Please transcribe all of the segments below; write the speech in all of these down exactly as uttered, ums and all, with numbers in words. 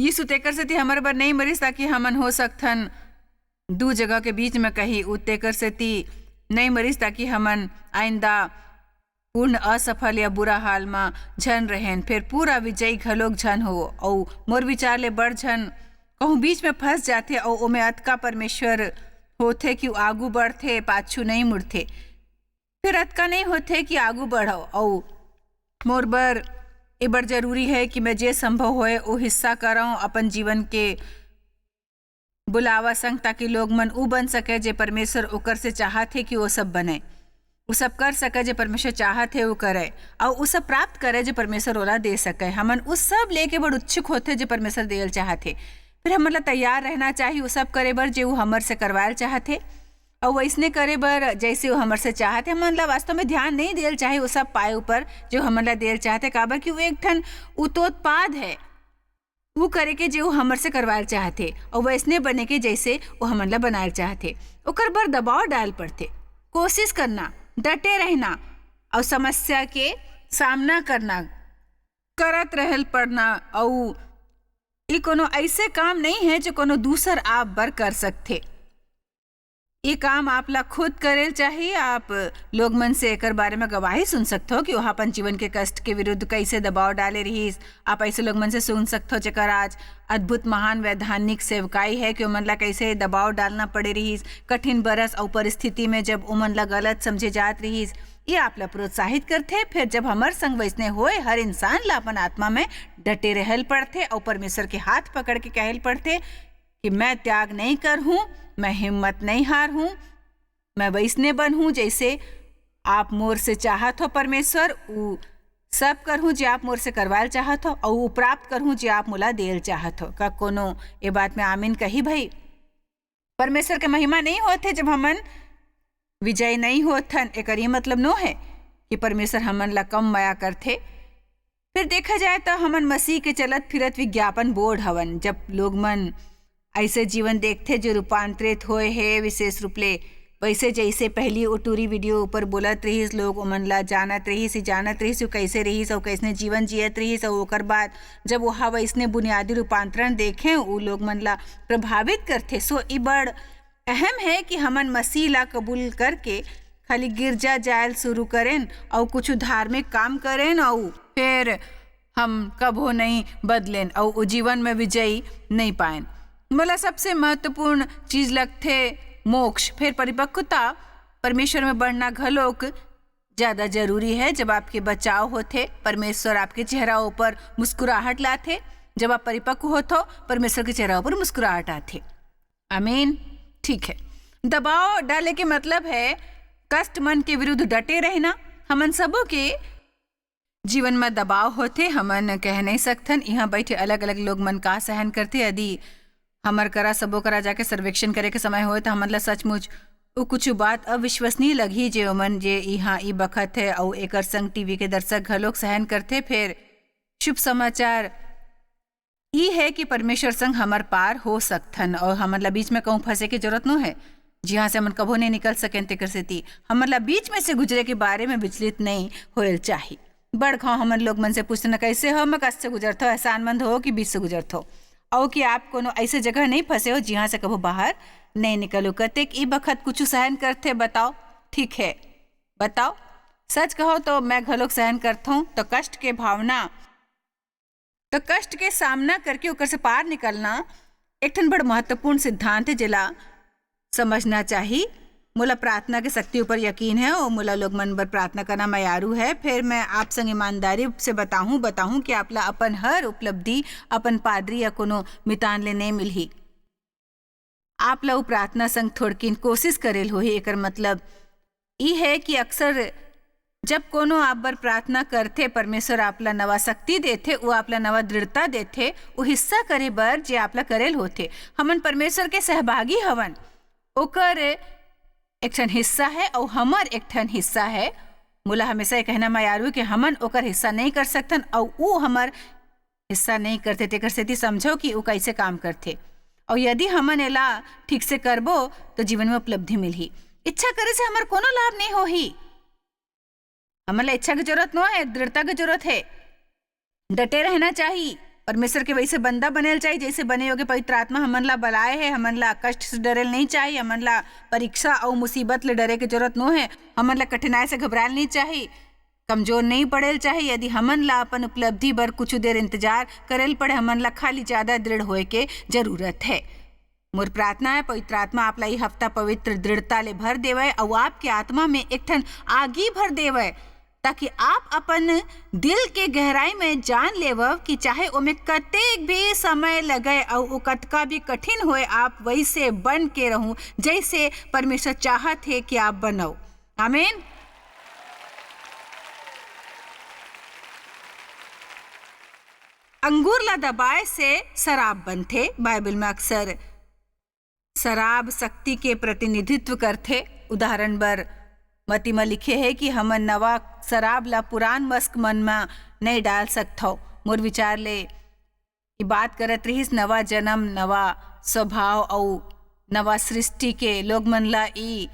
यीशु तेकर सेती हमर बर नई मरिस, ताकि हमन हो सकथन दू जगह के बीच में कहीं। उ तेकर सेती नई मरिस, ताकि हमन आइंदा पूर्ण असफल या बुरा हाल म झन रहेन, फेर पूरा विजयी घलोक झन हो। अउ मोर विचार ले बड़ झन कहूँ बीच में फंस जाथे, अउ ओमे अतका परमेश्वर होथे कि आगू बढ़थे, पाछू नई मुड़थे। फेर अतका नई होथे कि आगू बढ़व। अउ मोर बर ए बड़ जरूरी है कि मैं जे संभव होए, ओ हिस्सा करव अपन जीवन के बुलावा संग, ताकि लोग मन उ बन सके, जे परमेश्वर ओकर से चाहत हे कि वो सब बने, वो सब कर सके, जे परमेश्वर चाहत हे, वो करे, अउ वो सब प्राप्त करे, जे परमेश्वर ओला दे सके। हमन उ सब लेके बड़ उत्सुक होथे, जे परमेश्वर देल चाहत हे। फिर हमन ला तैयार रहना चाहिए, वो सब करे बर, जे वो हमर से करवायल चाहत हे, अउ वैसने करे बर, जैसे वो हमर से चाहत हे। हमन ला वास्तव में ध्यान नहीं देल चाही वो सब पाए ऊपर, जो हमन ला देल चाहत हे, काबर कि वो एक ठन उतोत्पाद है। वो करे के, जे वो हमर से करवायल चाहत हे, अउ वैसने बने के, जैसे वो हमन ला बनायल चाहत हे। ओकर बर दबाव डाल पड़थे। कोशिश करना, डटे रहना, अउ समस्या के सामना करना, करत रहल पड़ना। अउ ये कोनो ऐसे काम नहीं है, जो कोनो दूसर आप बर कर सकथे। ये काम आप ला खुद करेल चाही। आप लोग मन से एकर बारे में गवाही सुन सकथो कि वह अपन जीवन के कष्ट के विरुद्ध कैसे दबाव डाले रहिस। आप ऐसे लोग मन से सुन सकथो, जेकर आज अद्भुत, महान वैधानिक सेवकाई है, कि ओमन ला कैसे दबाव डालना पड़े रहिस, कठिन बरस अउ परिस्थिति में, जब ओमन ला गलत समझे जात रहिस। ये आप ला प्रोत्साहित करथे। फिर जब हमर संग वैसने होए, हर इंसान ला अपन आत्मा में डटे रहल पड़थे अउ परमेश्वर के हाथ पकड़ के कहल पड़थे कि मैं त्याग नहीं कर हूँ, मैं हिम्मत नहीं हार हूँ, मैं वैसने बन हूँ, जैसे आप मोर से चाहत हो परमेश्वर, उ सब कर हूँ, जे आप मोर से करवाल चाहत हो, अउ उ प्राप्त कर हूँ, जे आप मोला देल चाहत हो। का कोनो ए बात में आमीन कही भाई? परमेश्वर के महिमा नहीं होत हे, जब हमन विजय नहीं होत हन। एकर ये मतलब नो है कि परमेश्वर हमन ला कम मया करथे। फिर देखा जाए, तो हमन मसीह के चलत फिरत विज्ञापन बोर्ड हवन। जब लोग मन ऐसे जीवन देखथे, जो रूपांतरित होए हे, विशेष रूप ले वैसे, जैसे पहली ओ टूरी वीडियो ऊपर बोलत रहिस, लोग ओमन ला जानत रहिस, जानत रहिस, वो कैसे रहिस, अउ कैसने जीवन जियत रहिस, अउ ओकर बाद जब वहाँ वैसने बुनियादी रूपांतरण देखें, उ लोग मन ला प्रभावित करथे। सो, ई बड़ अहम है कि हमन मसीह ला कबूल करके खाली गिरजा जायल शुरू करेन अउ कुछ धार्मिक काम करेन, अउ फिर हम कभो नहीं बदलेन अउ ओ जीवन में विजयी नहीं पाएन। मोला सबसे महत्वपूर्ण चीज लगथे मोक्ष, फिर परिपक्वता, परमेश्वर में बढ़ना घलोक ज्यादा जरूरी है। जब आपके बचाव होथे, परमेश्वर आपके चेहरा ऊपर मुस्कुराहट लाथे। जब आप परिपक्व होथो, परमेश्वर के चेहरा ऊपर मुस्कुराहट आथे। आमीन। ठीक है, दबाव डाले के मतलब है कष्ट मन के विरुद्ध डटे रहना। हमन सबो के जीवन में दबाव होथे, हमन कह नहीं सकथन। यहाँ बैठे अलग-अलग लोग मन का सहन करथे। यदि हमर करा, सबो करा जाके सर्वेक्षण करे के समय होए, तो हमन ला सचमुच उ कुछ बात अविश्वसनीय लगही, जे ओमन जे यहाँ ई बखत है, अउ एकर संग टीवी के दर्शक घलोक सहन करथे। फिर शुभ समाचार ई है कि परमेश्वर संग हमर पार हो सकथन, अउ हमन ला बीच में कहूँ फंसे के जरूरत नो है, जिहाँ से हमन कभो नहीं निकल सकेन। तेकर सेती हमन ला बीच में से गुजरे के बारे में विचलित नहीं होयल चाही। बड़ घाव हमन लोग मन से पूछथन, "कैसे हो?" मैं कस से गुजरथो, एहसानमंद हो कि बीच से गुजरथो, अउ कि आप कोनो ऐसे जगह नहीं फंसे हो, जिहाँ से कभो बाहर नहीं निकलो। कतेक ई बखत कुछ सहन करथे, बताओ। ठीक है, बताओ, सच कहो तो मैं घलोक सहन करथों। तो कष्ट के भावना, तो कष्ट के सामना करके ओकर से पार निकलना एक ठन बड़ महत्वपूर्ण सिद्धांत है, जेला समझना चाही। मोला प्रार्थना के शक्ति ऊपर यकीन है, और मोला लोग मन बर प्रार्थना करना मयारू है। फिर मैं आप संग ईमानदारी से बताहूँ, बताहूँ कि आप ला अपन हर उपलब्धि अपन पादरी या कोनो मितान ले नहीं मिलही। आप ला उ प्रार्थना संग थोड़किन कोशिश करेल होही। एकर मतलब ई है कि अक्सर जब कोनो आप बर प्रार्थना करथे, परमेश्वर आप ला नवा शक्ति देथे, वो आप ला नवा दृढ़ता देथे, वो हिस्सा करे बर जे आप ला करेल होथे। हमन परमेश्वर के सहभागी हवन, ओकर एक ठन हिस्सा है, अउ हमर एक ठन हिस्सा है। मोला हमेशा ये कहना मयारू कि हमन ओकर हिस्सा नहीं कर सकथन, अउ ऊ हमर हिस्सा नहीं करथे, तेकर सेती समझो कि ऊ कैसे काम करथे। अउ यदि हमन एला ठीक से करबो, तो जीवन में उपलब्धि मिलही। इच्छा करे से हमर कोनो लाभ नहीं होही। हमन ला इच्छा के जरूरत नो है, दृढ़ता के जरूरत है। डटे रहना चाही, परमेश्वर के वैसे बंदा बनेल चाहिए, जैसे बने योग्य पवित्र आत्मा हमन ला बलाए हे। हमन ला कष्ट से डरेल नहीं चाहिए, हमन ला परीक्षा अउ मुसीबत ले डरे के जरूरत नो हे, हमन ला कठिनाई से घबराएल नहीं चाहिए, कमजोर नहीं पड़ेल चाहिए। यदि हमन ला अपन उपलब्धि बर कुछ देर इंतजार करेल पड़े, हमन ला खाली ज्यादा दृढ़ होए के जरूरत है। मोर प्रार्थना है, पवित्र आत्मा आप ला ई हफ्ता पवित्र दृढ़ता ले भर देवय अउ आपके आत्मा में एक ठन आगी भर देवय, ताकि आप अपन दिल के गहराई में जान लेवव कि चाहे ओमे कतेक भी समय लगे अउ ओ कतका भी कठिन होए, आप वैसे बन के रहू जैसे परमेश्वर चाहत हे कि आप बनव। आमीन। अंगूर ला दबाए से शराब बनथे। बाइबल में अक्सर शराब शक्ति के प्रतिनिधित्व करथे। उदाहरण बर, मती म लिखे हे कि हमन नवा शराब ला पुरान मस्क मन म नइ डाल सकथव। मोर विचार ले ई बात करत रहिस नवा जन्म, नवा स्वभाव अउ नवा सृष्टि के। लोग मन ला ई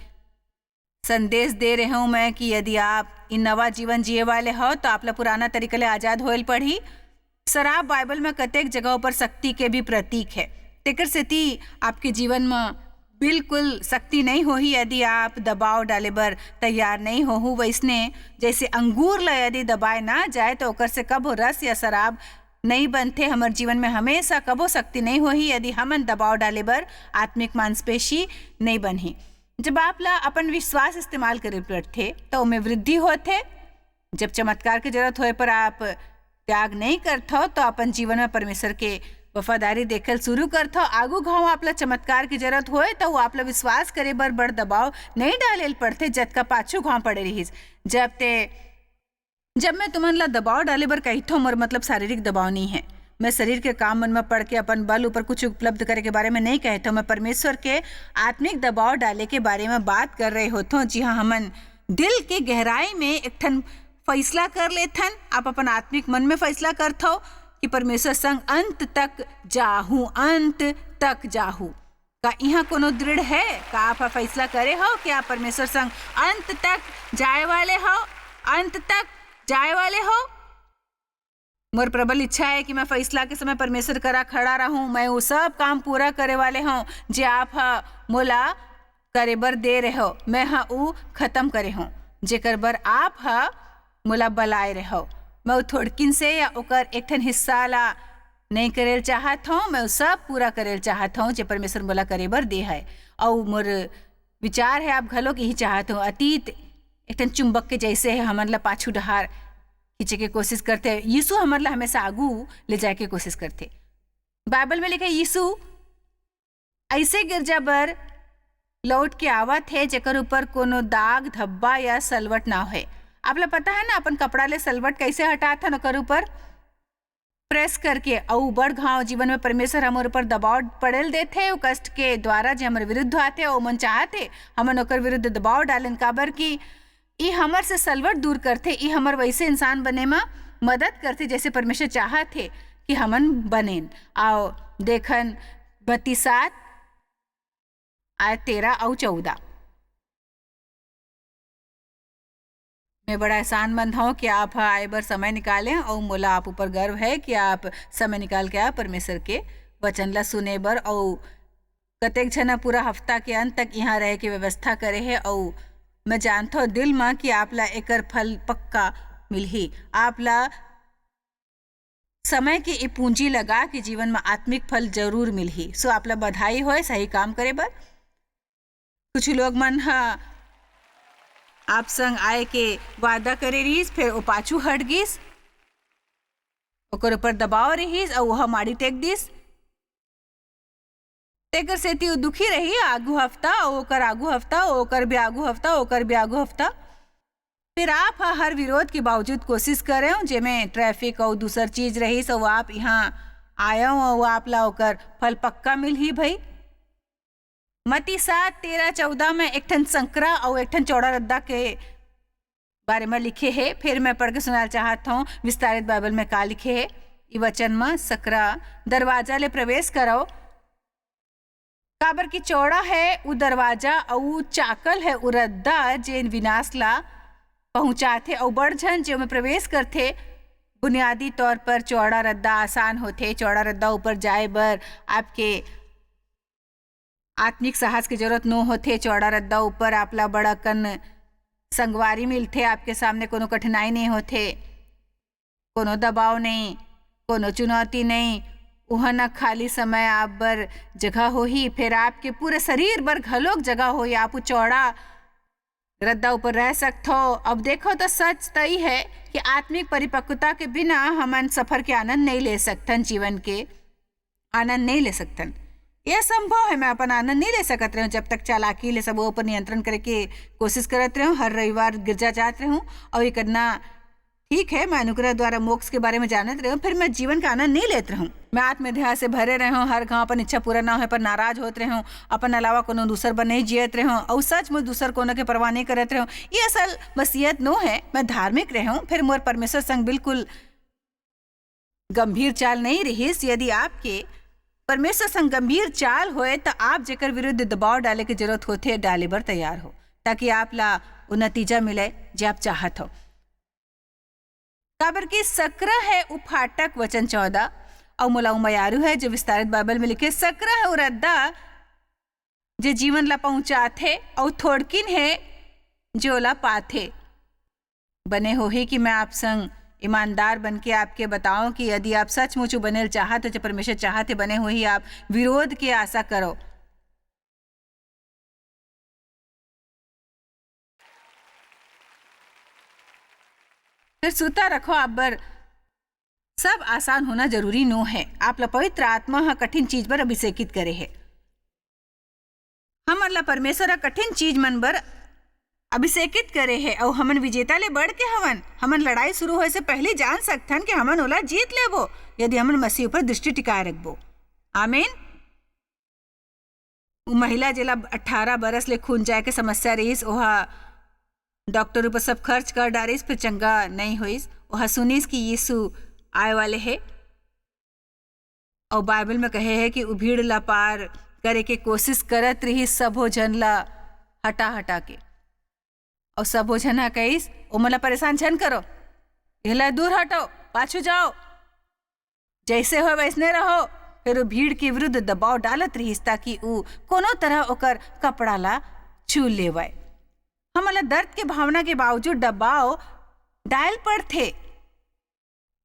संदेश दे रहे हूँ मैं कि यदि आप ई नवा जीवन जिए वाले हो, तो आप ला पुराना तरीका ले आजाद होए ल पड़ही। शराब बाइबल में कतेक जगह पर शक्ति के भी प्रतीक है, तेकर सेती आपके जीवन में बिल्कुल शक्ति नहीं होही यदि आप दबाव डाले बर तैयार नहीं होहू। वैसने जैसे अंगूर ला यदि दबाए ना जाए, तो ओकर से कबो रस या शराब नहीं बनथे। हमर जीवन में हमेशा कबो शक्ति नहीं होही यदि हमन दबाव डाले बर आत्मिक मांसपेशी नहीं बनही। जब आप ला अपन विश्वास इस्तेमाल करे पड़थे, त ओमे वृद्धि होथे। जब चमत्कार के जरूरत होए पर आप त्याग नहीं करथव, तो अपन जीवन में परमेश्वर के वफादारी देखल शुरू करथव। आगू घाव आप ला चमत्कार की जरूरत होए, तो वो आप ला विश्वास करे बर बड़ दबाव नहीं डाले ल पड़थे, जतका पाछू घाव पड़े रहिस। जब ते, जब मैं तुमन ला दबाव डाले बर कहिथव, मोर मतलब शारीरिक दबाव नहीं है। मैं शरीर के काम मन में पड़ के अपन बल ऊपर कुछ उपलब्ध करे के बारे में नहीं कहिथव। मैं परमेश्वर के आत्मिक दबाव डाले के बारे में बात कर रहे होथव, जिहां हमन दिल के गहराई में एक ठन फैसला कर लेथन। आप अपन आत्मिक मन में फैसला करथव कि परमेश्वर संग अंत तक जाहू, अंत तक जाहू। का इहाँ कोनो दृढ़ है? का आप ह फैसला करे हो कि आप परमेश्वर संग अंत तक जाए वाले हो? अंत तक जाए वाले हो? मोर प्रबल इच्छा है कि मैं फैसला के समय परमेश्वर करा खड़ा रहूं। मैं वो सब काम पूरा करे वाले हूं जे आप ह मोला करे बर दे रहे हो। मैं ह ऊ खत्म करे हूं जेकर बर आप ह मोला बलाए रहे हो। मैं ऊ थोड़किन से या ओकर एक ठन हिस्सा ला नहीं करेल चाहत हूं। मैं ऊ सब पूरा करेल चाहत हूं जे परमेश्वर मोला करे बर दे है। अऊ मोर विचार है, आप घलो के यही चाहत हो। अतीत एक ठन चुंबक के जैसे है, हमन ला पाछू डहार खींचे के कोशिश करथे। यीशु हमन ला हमेशा आगू ले जाए के कोशिश करथे। बाइबल में लिखे, यीशु ऐसे गिरजा बर लौट के आवत हे जेकर ऊपर कोनो दाग धब्बा या सलवट ना होए। आप ला पता है ना, अपन कपड़ा ले सलवट कैसे हटाथन ओकर ऊपर? प्रेस करके। अउ बड़ घाव जीवन में परमेश्वर हमर ऊपर दबाव पड़ेल देथे, उ कष्ट के द्वारा जे हमर विरुद्ध आथे, ओमन चाहथे हमन ओकर विरुद्ध दबाव डालेन, काबर कि ई हमर से सलवट दूर करथे, ई हमर वैसे इंसान बने म मदद करथे जैसे परमेश्वर चाहत हे कि हमन बनेन। आओ देखन बत्तीस सात आय तेरह अउ चौदह। मैं बड़ा एहसानमंद हौं कि आप ह आए बर समय निकाले अउ मोला आप ऊपर गर्व है कि आप समय निकाल के आप परमेश्वर के वचन ला सुने बर अउ कतेक झन ह पूरा हफ्ता के अंत तक इहाँ रहे के व्यवस्था करे हे अउ मैं जानथौं दिल म कि आप ला एकर फल पक्का मिलही। आप ला समय के ए पूंजी लगा के जीवन म आत्मिक फल जरूर मिलही। सो आप ला बधाई होय सही काम करे बर। कुछ लोग मन ह आप संग आए के वादा करे रिहिस, फेर ओ पाछू हट गिस, ओकर ऊपर दबाव रिहिस अउ ओह माड़ी टेक दिस। तेकर सेती ओ दुखी रही, आगू हफ्ता, ओकर आगू हफ्ता, ओकर भी आगू हफ्ता, ओकर भी आगू हफ्ता। फिर आप ह हर विरोध के बावजूद कोशिश करेव, जेमे ट्रैफिक अउ दूसर चीज रहिस, अउ आप इहाँ आयव, अउ आप ला ओकर फल पक्का मिलही भई। मती सात तेरह चौदह में एक ठन संकरा अउ एक ठन चौड़ा रद्दा के बारे में लिखे हे। फिर मैं पढ़ के सुनाना चाहत हौं, विस्तारित बाइबल में का लिखे हे। ई वचन म सकरा दरवाजा ले प्रवेश करव, काबर कि चौड़ा है उ दरवाजा अउ चाकल है उ रद्दा, जेन विनाश ला पहुंचाथे, अउ बड़ झन जे ओमे प्रवेश करथे, बुनियादी तौर पर चौड़ा रद्दा आसान होथे। चौड़ा रद्दा ऊपर जाए बर आपके आत्मिक साहस के जरूरत नो होथे। चौड़ा रद्दा ऊपर आपला बड़ा कन संगवारी मिलथे, आपके सामने कोनो कठिनाई नहीं होथे, कोनो दबाव नहीं, कोनो चुनौती नहीं। उहाँ न खाली समय आप बर जगह होही, फिर आपके पूरे शरीर बर घलोक जगह होही। आप उ चौड़ा रद्दा ऊपर रह सकथो। अब देखो तो सच तई है कि आत्मिक परिपक्वता के बिना हमन सफर के आनंद नहीं ले सकथन, जीवन के आनंद नहीं ले सकथन। यह संभव है, मैं अपन आनंद नहीं ले सकत रहूं जब तक चालाकी ले सबो ऊपर नियंत्रण करे के कोशिश करत रहूं, हर रविवार गिरजा जात रहूं और ये करना ठीक है, मैं अनुग्रह द्वारा मोक्ष के बारे में जानत रहूं, फिर मैं जीवन का आनंद नहीं लेत रहूं। मैं आत्म ध्यान से भरे रहूं, हर घाव अपन इच्छा पूरा ना होए पर नाराज होत रहूं, अपन अलावा कोनो दूसर बर नहीं जियत रहूं और सचमुच दूसर कोनो के परवाह नहीं करत रहूं। ये असल मसीहत नो है। मैं धार्मिक रहूं, फिर मोर परमेश्वर संग बिल्कुल गंभीर चाल नहीं रहिस। यदि आपके परमेश्वर संग गंभीर चाल होए, त आप जेकर विरुद्ध दबाव डाले के जरूरत होथे, डाले बर तैयार हो, ताकि आप ला वो नतीजा मिले जे आप चाहत हो। काबर कि सक्र है उ फाटक, वचन चौदह, अउ मोला उ मयारू है जो विस्तारित बाइबल में लिखे, सक्र है उ रद्दा जे जीवन ला पहुंचाथे, अउ थोड़किन है जो ला पाथे। बने होही कि मैं आप संग ईमानदार बन के आपके बताओं कि यदि आप सचमुच बने ल चाहत हो, जो परमेश्वर चाहत है, बने होही आप विरोध के आशा करो। फिर सुता रखो आप बर सब आसान होना जरूरी नो है। आप ला पवित्र आत्मा ह कठिन चीज बर अभिषेकित करे है। हमन ला परमेश्वर ह कठिन चीज मन बर अभिषेकित करे है, अउ हमन विजेता ले बढ़ के हवन। हमन लड़ाई शुरू होए से पहले जान सकथन कि हमन ओला जीत लेबो, यदि हमन मसीह ऊपर दृष्टि टिकाए रखबो। आमीन। उ महिला, जेला अठारह बरस ले खून जाए के समस्या रहिस, ओहा डॉक्टर ऊपर सब खर्च कर डारिस, फिर चंगा नहीं होइस। ओहा सुनिस कि यीशु आए वाले हे, अउ बाइबल में कहे हे कि उ भीड़ ला पार करे के कोशिश करत रहिस, सबो झन ला हटा हटा के। अउ सबो झन ह कहिस, "ओमन ला परेशान झन करो, एला दूर हटो, पाछू जाओ, जैसे हो वैसने रहो।" फिर वो भीड़ के विरुद्ध दबाव डालत रहिस, ताकि उ कोनो तरह ओकर कपड़ा ला छू लेवय। हमन ला दर्द के भावना के बावजूद दबाव डाल पड़थे।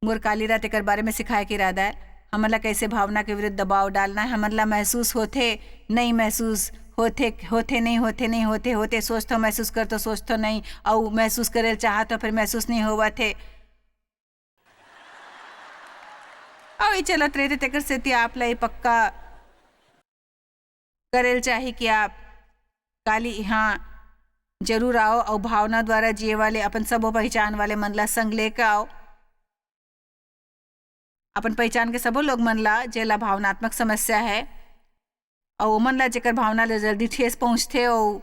मोर काली रात एकर बारे में सिखाए के इरादा है। हमन ला कैसे भावना के विरुद्ध दबाव डालना है, हमन ला महसूस होथे, नहीं महसूस होथे, होथे नहीं, होथे नहीं, होथे, होथे, सोचथो महसूस करथो, सोचथो नहीं, अउ महसूस करे ल चाहथो, फिर महसूस नहीं होवत हे। अउ ये चलत रहिथे, तेकर सेती आप ला ये पक्का करे ल चाही कि आप काली इहाँ जरूर आओ अउ भावना द्वारा जिए वाले अपन सबो पहचान वाले मन ला संग लेके आओ। अपन पहचान के सबो लोग मन ला, जेला भावनात्मक समस्या है, अउ ओमन ला, जेकर भावना ले जल्दी ठेस पहुँचथे, अउ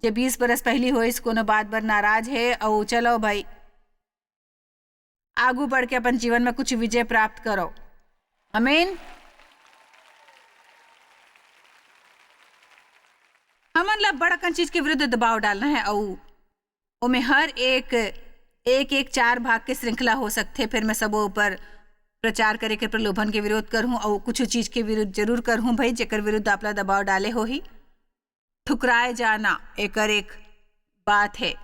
जे बीस बरस पहिली होइस, कोनो बात बर नाराज हे, अउ चलो भाई, आगू बढ़ के अपन जीवन में कुछ विजय प्राप्त करो। आमीन। हमन ला बड़ अकन चीज के विरुद्ध दबाव डालना है, अउ ओमे हर एक, एक, एक चार भाग के श्रृंखला हो सकथे। फिर मैं सबो ऊपर प्रचार करे के प्रलोभन के विरोध करहूं, अउ कुछ चीज के विरुद्ध जरूर करहूं भाई, जेकर विरुद्ध आप ला दबाव डाले होही। ठुकराए जाना एकर एक बात है।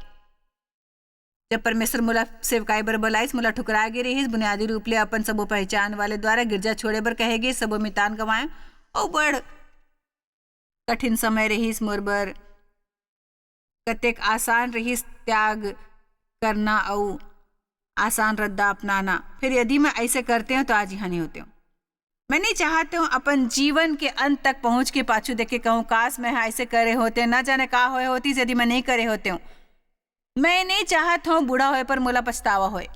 जब परमेश्वर मोला सेवकाई बर बलाइस, मोला ठुकराए गे रहिस, बुनियादी रूप ले अपन सबो पहचान वाले द्वारा गिरजा छोड़े बर कहे गे, सबो मितान गंवाए, अउ बड़ कठिन समय रहिस मोर बर। कतेक आसान रहिस त्याग करना अउ आसान रद्दा अपनाना। फिर यदि मैं ऐसे करते हूँ तो आज यहाँ नहीं होते हूँ। मैं नहीं चाहते हूँ अपन जीवन के अंत तक पहुँच के पाछू देख के कहूँ, "काश मैं ऐसे करे होते, ना जाने का होए होती यदि मैं नहीं करे होते हूँ।" मैं नहीं चाहत हूँ बूढ़ा होए पर मोला पछतावा होए।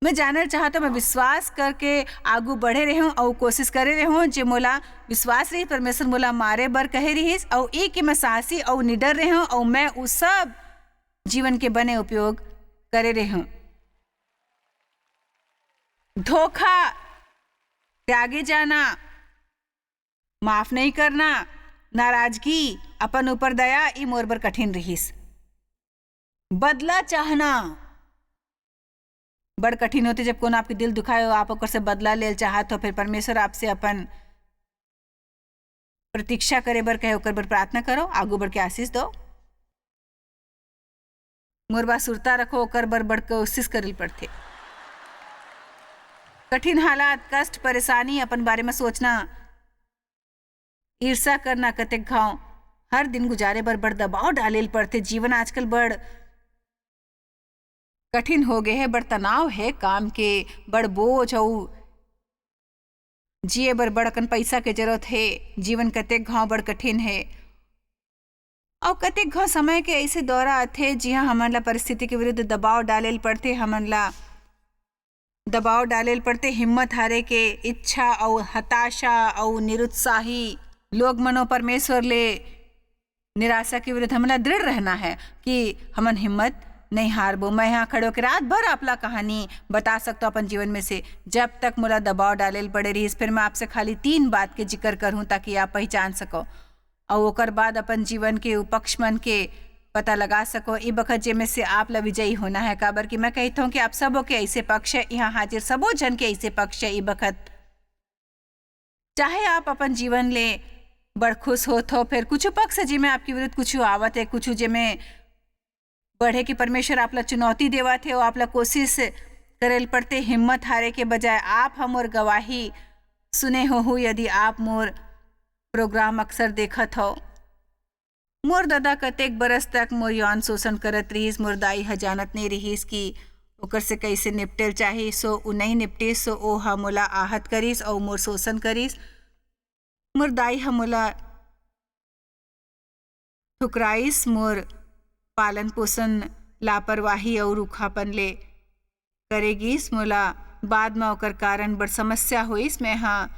मैं जानना चाहत हूँ, मैं विश्वास करके आगू बढ़े रहूँ अउ कोशिश करे रहूँ, जे मोला विश्वास रही, परमेश्वर मोला मारे बर कहे रहिस, अउ ई कि मैं साहसी अउ निडर रहूँ, अउ मैं उ सब जीवन के बने उपयोग करे रहूँ। धोखा, त्यागे जाना, माफ नहीं करना, नाराजगी, अपन ऊपर दया, ई मोर बर कठिन रहिस। बदला चाहना, बड़ कठिन होथे, जब कोनो आपके दिल दुखाए हो, आप ओकर से बदला लेल चाहत हो, फिर परमेश्वर आपसे अपन प्रतीक्षा करे बर कहे, ओकर बर प्रार्थना करो, आगू बढ़ के आशीष दो। मोर बात सुरता रखो, ओकर बर बड़ कोशिश करे ल पड़थे। कठिन हालात, कष्ट, परेशानी, अपन बारे में सोचना, ईर्ष्या करना, कतेक घाव हर दिन गुजारे बर बड़ दबाव डाले ल पड़थे। जीवन आजकल बड़ कठिन हो गए हे, बड़ तनाव हे काम के, बड़ बोझ अउ जिए बर बड़ अकन पैसा के जरूरत हे। जीवन कतेक घाव बड़ कठिन हे। अउ कतेक घाव समय के ऐसे दौरा आथे, जिहां हमन ला परिस्थिति के विरुद्ध दबाव डाले ल पड़थे, हमन ला दबाव डाले ल पड़थे, हिम्मत हारे के इच्छा अउ हताशा अउ निरुत्साही। लोग मनो परमेश्वर ले निराशा के विरुद्ध हमन ला दृढ़ रहना है कि हमन हिम्मत नहीं हारबो। मैं यहाँ खड़े होकर रात भर आप ला कहानी बता सकता हूँ अपन जीवन में से। जब तक मोला दबाव डाले ल पड़े रहिस, फिर मैं आपसे खाली तीन बात के जिक्र करहूँ ताकि आप पहचान सको, अउ ओकर बाद अपन जीवन के उपक्ष मन के पता लगा सको। ई बखत जेमे से आप ला विजयी होना है, काबर कि मैं कहता हूँ कि आप सबो के ऐसे पक्ष है, यहाँ हाजिर सबो झन के ऐसे पक्ष है ई बखत। चाहे आप अपन जीवन ले बड़ खुश होत हो, फिर कुछ पक्ष जेमे आपके विरुद्ध कुछ आवत है, कुछ जेमे बढ़े के परमेश्वर आप ला चुनौती देवत हे, अउ आप ला कोशिश करे ल पड़थे हिम्मत हारे के बजाय। आप ह मोर गवाही सुने होहू, यदि आप मोर प्रोग्राम अक्सर देखत हो। मोर ददा कतेक बरस तक मोर यौन शोषण करत रिहिस। मोर दाई ह जानत नइ रिहिस कि ओकर से कइसे निपटे ल चाही, सो उ नइ निपटिस, सो ओ ह मोला आहत करिस अउ मोर शोषण करिस। मोर दाई ह मोला ठुकराइस, मोर पालन पोषण लापरवाही अउ रूखापन ले करे गिस। मोला बाद म ओकर कारण बड़ समस्या होइस। मैं ह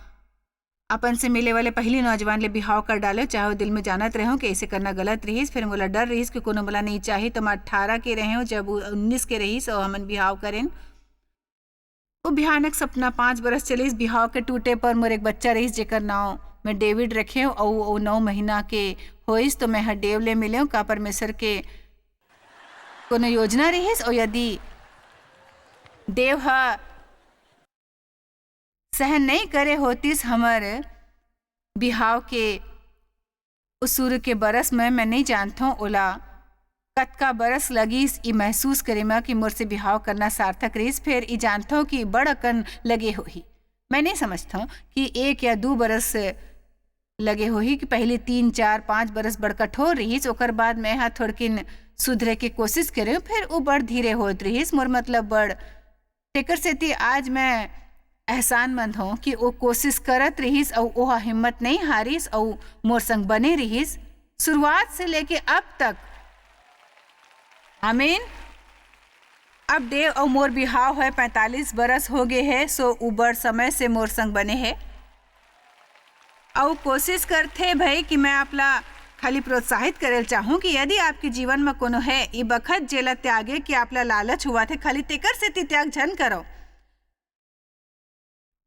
अपन से मिले वाले पहिली नौजवान ले बिहाव कर डालेंव, चाहे वो दिल में जानत रहेंव कि ऐसे करना गलत रिहिस। फिर मोला डर रिहिस कि कोनो मोला नइ चाही, तो मैं अट्ठारह के रहेंव, जब वो उन्नीस के रिहिस अउ हमन बिहाव करेन। वो भयानक सपना पाँच बरस चलिस। बिहाव के टूटे पर मोर एक बच्चा रहिस, जेकर नाव मैं डेविड रखेंव, अउ वो नौ महीना के होइस, तो मैं ह देव ले मिलेंव। का परमेश्वर के कोनो योजना रिहिस? अउ यदि देव ह सहन नइ करे होतिस हमर बिहाव के ओ शुरू के बरस में, मैं नइ जानथों ओला कतका बरस लगिस ई महसूस करे म कि मोर से बिहाव करना सार्थक रिहिस। फेर ई जानथों कि बड़ अकन लगे होही। मैं नइ समझथों कि एक या दू बरस लगे होही, कि पहिली तीन, चार, पाँच बरस बड़ कठोर रिहिस, ओकर बाद मैं ह थोड़किन सुधरे के कोशिश करेंव, फेर ओ बड़ धीरे होत रिहिस। मोर मतलब बड़ तेकर सेती आज मैं एहसानमंद हों कि ओ कोशिश करत रिहिस अउ ओह हिम्मत नइ हारिस अउ मोर संग बने रिहिस, शुरुआत से लेके अब तक। आमीन। अब देव अउ मोर बिहाव होय पैंतालीस बरस हो गे हे, सो उ बड़ समय से मोर संग बने हे। अउ कोशिश करथे भई कि मैं आप ला खाली प्रोत्साहित करे ल चाहूं कि यदि आपके जीवन म कोनो हे, ई बखत जेला त्यागे कि आप ला लालच हुआ थे, खाली तेकर सेती त्याग झन करो,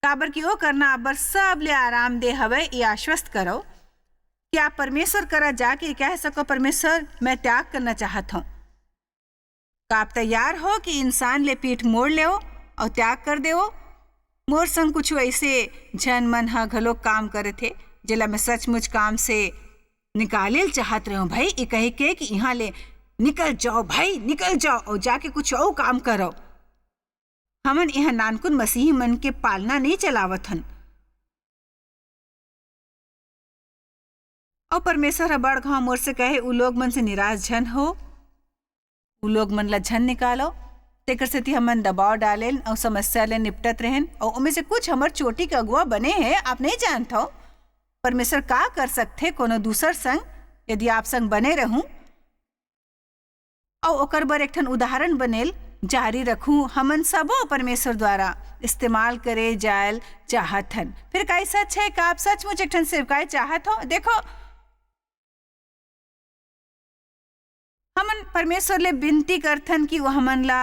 काबर कि ओ करना आप बर सबले आरामदेह हवय। ये आश्वस्त करो कि आप परमेश्वर करा जाके कह सको, "परमेश्वर, मैं त्याग करना चाहत हूँ।" का आप तैयार हो कि इंसान ले पीठ मोड़ लेओ अउ त्याग कर देओ? मोर संग कुछ ऐसे झन मन ह घलो काम करत हे, जेला मैं सचमुच काम से निकाले ल चाहत रहेंव भई, ये कहे के कि इहाँ ले निकल जाओ भई, निकल जाओ अउ जाके कुछ अउ काम करो। हमन इहाँ नानकुन मसीही मन के पालना नइ चलावत हन। अउ परमेश्वर ह बड़ घांव मोर से कहे, "उ लोग मन से निराश झन हो, उ लोग मन ला झन निकालो।" तेकर सेती हमन दबाव डालेन अउ समस्या ले निपटत रहेन, अउ ओमे से कुछ हमर चोटी के अगुवा बने हे, आप नइ जानत हव। परमेश्वर का कर सकथे कोनो दूसर संग, यदि आप संग बने रहूं? अउ ओकर बर एक ठन उदाहरण बनेल जारी रखूं। हमन सबो परमेश्वर द्वारा इस्तेमाल करे जायल चाहत हन। फिर का ई सच है? का आप सचमुच एक ठन सेवकाई चाहत हो? देखो, हमन परमेश्वर ले विनती करथन कि वो हमन ला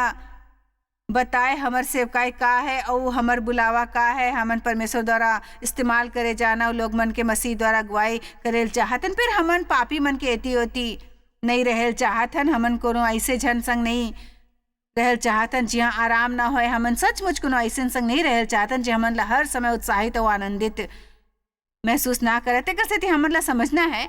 बताए हमर सेवकाई का है अउ हमर बुलावा का है, हमन परमेश्वर द्वारा इस्तेमाल करे जाना, अउ लोग मन के मसीह द्वारा अगुवाई करे ल चाहत हन। फिर हमन पापी मन के एती ओती नइ रहे ल चाहत हन, हमन कोनो ऐसे झन संग नइ रहल चाहतन, जिहाँ आराम ना होय। हमन सचमुच कोनो अइसन संग नहीं रहल चाहतन, जे हमन ला हर समय उत्साहित अउ आनंदित महसूस ना करे। तेकर सेती हमन ला समझना है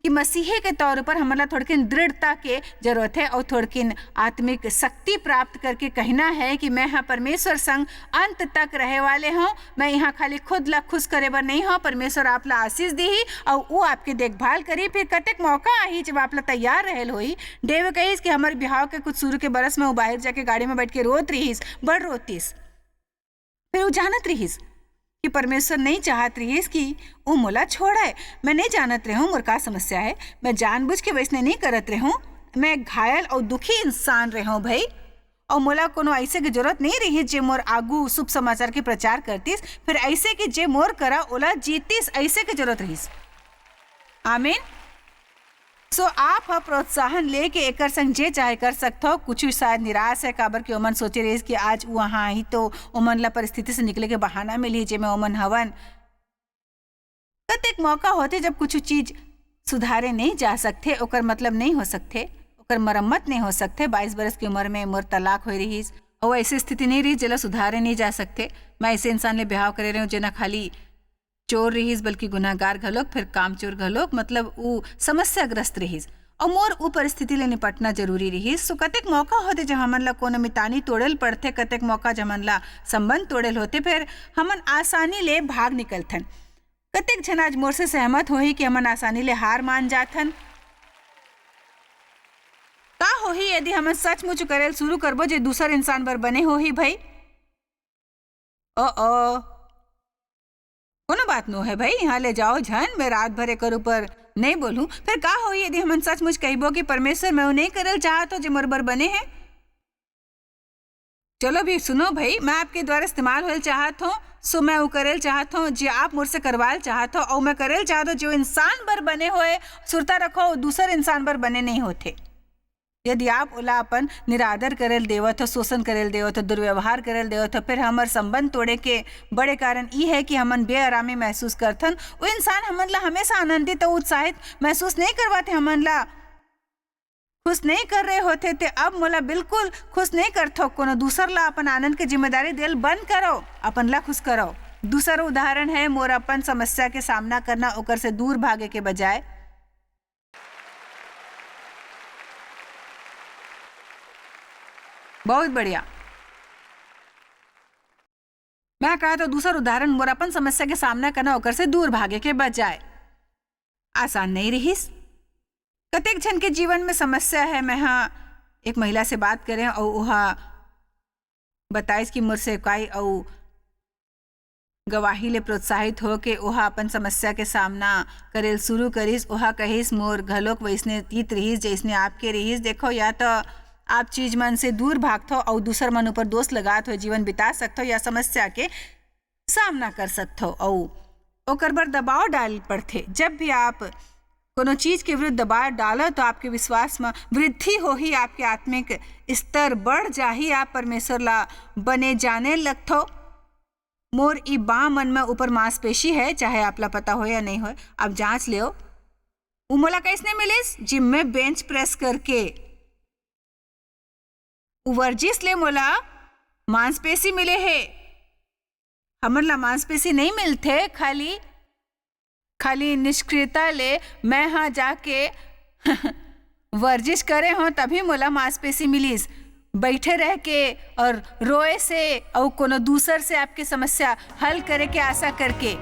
कि मसीही के तौर पर हमन ला थोड़किन दृढ़ता के जरूरत है अउ थोड़किन आत्मिक शक्ति प्राप्त करके कहना है कि मैं ह परमेश्वर संग अंत तक रहे वाले हूँ। मैं यहाँ खाली खुद ला खुश करे बर नहीं हूँ। परमेश्वर आप ला आशीष दीही अउ वो आपके देखभाल करी। फिर कतेक मौका आही जब आप ला तैयार रहल होही। डेव कहिस कि हमर बिहाव के कुछ शुरू के बरस में वो बाहर जाके गाड़ी में बैठ के रोत रिहिस, बड़ रोतिस। फिर वो जानत रिहिस कि परमेश्वर नहीं चाहत रिहिस कि वो मोला छोड़े। मैं नहीं जानत रहूँ मोर का समस्या है, मैं जानबूझ के वैसने नहीं करत रहूँ। मैं एक घायल अउ दुखी इंसान रहूँ भाई, अउ मोला कोनो ऐसे के जरूरत नहीं रहिस जे मोर आगू शुभ समाचार के प्रचार करतिस। फिर ऐसे कि जे मोर करा ओला जीतिस, ऐसे के जरूरत रहिस। आमीन। सो आप ह प्रोत्साहन लेके एकर संग जे चाहे कर सकथव। कुछ शायद निराश है, काबर कि ओमन सोचे रहिस कि आज वो वहाँ आही तो ओमन ला परिस्थिति से निकले के बहाना मिलही, जेमे ओमन हवन। कतेक मौका होथे जब कुछ चीज सुधारे नहीं जा सकथे, ओकर मतलब नहीं हो सकथे, ओकर मरम्मत नहीं हो सकथे। बाईस बरस की उम्र में मोर तलाक होए रहिस, अउ ऐसी स्थिति नहीं रही जेला सुधारे नहीं जा सकथे। मैं ऐसे इंसान ले ब्याह करे रहे हूँ जेना खाली चोर रिहिस, बल्कि गुनाहगार घलोक, फिर कामचोर घलोक, मतलब ऊ समस्याग्रस्त रिहिस। अउ मोर ऊ परिस्थिति ले निपटना जरूरी रिहिस। सो कतेक मौका होथे जब हमन ला कोनो मितानी तोड़े ल पड़थे, कतेक मौका जब हमन ला संबंध तोड़े ल होथे, फिर हमन आसानी ले भाग निकलथन। कतेक झन आज मोर से सहमत होही कि हमन आसानी ले हार मान जाथन। का होही यदि हमन सचमुच करे ल शुरू करबो जे दूसर इंसान बर बने होही भई? ओ ओ, कोनो बात नो है भाई, यहाँ ले जाओ झन, मैं रात भर एकर ऊपर नहीं बोलूं। फिर का होही यदि हमन सचमुच कहिबो कि परमेश्वर, मैं वो नहीं करल चाहत हो जे मोर बर बने है? चलो भी सुनो भाई, मैं आपके द्वारा इस्तेमाल होल चाहत हूँ, सो मैं वो करल चाहत हूँ जे आप मोर से करवाल चाहत हो, और मैं करल चाहत हूँ जो इंसान बर बने होए। सुरता रखो, वो दूसर इंसान बर बने नहीं होथे। यदि आप ओला अपन निरादर करे ल देवत हो, शोषण करे ल देवत हो, दुर्व्यवहार करे ल देवत हो, फिर हमर संबंध तोड़े के बड़े कारण ई है कि हमन बेआरामी महसूस करथन। वो इंसान हमन ला हमेशा आनंदित अउ उत्साहित महसूस नहीं करवाथे, हमन ला खुश नहीं कर रहे होथे, ते अब मोला बिल्कुल खुश नहीं करथो। कोनो दूसर ला अपन आनंद के जिम्मेदारी देल बंद करो, अपन ला खुश करो। दूसर उदाहरण है मोर अपन समस्या के सामना करना, ओकर से दूर भागे के बजाय। बहुत बढ़िया। मैं कहा तो दूसर उदाहरण, मोर अपन समस्या के सामना करना, ओकर से दूर भागे के बजाय। आसान नहीं रहिस। कतेक झन के जीवन में समस्या है। मैं हा एक महिला से बात करें और ओहा बताइस कि मोर सेवकाई अउ गवाही ले प्रोत्साहित होके ओहा अपन समस्या के सामना करेल शुरू करिस। ओहा कहिस, "मोर घलोक वइसने तीत रिहिस, जइसने आपके रिहिस। देखो, या तो आप चीज मन से दूर भागथो अउ दूसर मन ऊपर दोष लगात हुए जीवन बिता सकथो, या समस्या के सामना कर सकथो अउ ओकर बर दबाव डाल पड़थे।" जब भी आप कोनो चीज के विरुद्ध दबाव डालो, तो आपके विश्वास में वृद्धि होही, आपके आत्मिक स्तर बढ़ जाही, आप परमेश्वर ला बने जाने लगथो। मोर ई बाँ मन में ऊपर मांसपेशी है, चाहे आप ला पता हो या नहीं हो, आप जांच लेव। उ मोला कैसने मिलिस? जिम में बेंच प्रेस करके। उ वर्जिश ले मोला मांसपेशी मिले हे। हमन ला मांसपेशी नहीं मिलथे, खाली, खाली निष्क्रियता ले मैं हा जाके वर्जिश करे हों, तभी मोला मांसपेशी मिलिस। बैठे रह के और रोए से और कोनो दूसर से आपके समस्या हल करे के आशा करके।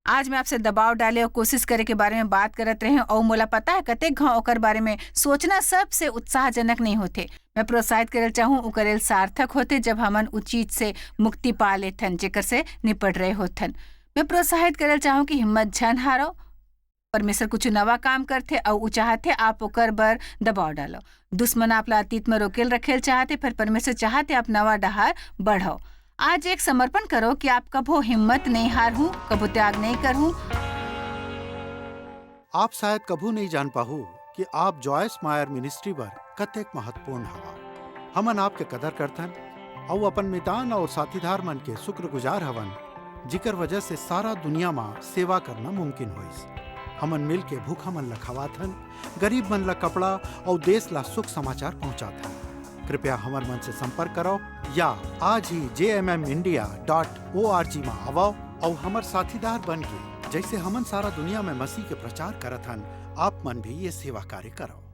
आज मैं आपसे दबाव डाले और कोशिश करे के बारे में बात करत रहे हूँ, और मोला पता है कतेक घाव ओकर बारे में सोचना सबसे उत्साहजनक नहीं होथे। मैं प्रोत्साहित करे चाहूँ, उ करे सार्थक होथे जब हमन उ चीज से मुक्ति पा लेथन जेकर से निपट रहे होथन। मैं प्रोत्साहित करे चाहूँ कि हिम्मत झन हारो। परमेश्वर कुछ नवा काम करथे और उ चाहथे आप ओकर बर दबाव डालो। दुश्मन आप ला अतीत में रोकेल रखेल चाहथे, पर परमेश्वर चाहथे आप नवा डहार बढ़ो। आज एक समर्पण करो कि आप कभो हिम्मत नहीं हारहूँ, कभो त्याग नहीं करहूँ। आप शायद कभू नहीं जान पाहू कि आप जॉयस मायर मिनिस्ट्री बर कतेक महत्वपूर्ण हवा। हमन आपके कदर करथन अउ अपन मितान और साथीदार मन के शुक्रगुजार हवन, जिकर वजह से सारा दुनिया मा सेवा करना मुमकिन होइस। हमन मिल के भूखा मन ला खवाथन, गरीब मन ला कपड़ा अउ देश ला सुख समाचार पहुंचाथन। कृपया हमर मन से संपर्क करो या आज ही जे M M India dot O R G मा आवव अउ हमर साथीदार बन के, जैसे हमन सारा दुनिया में मसीह के प्रचार करत हन, आप मन भी ये सेवा कार्य करो।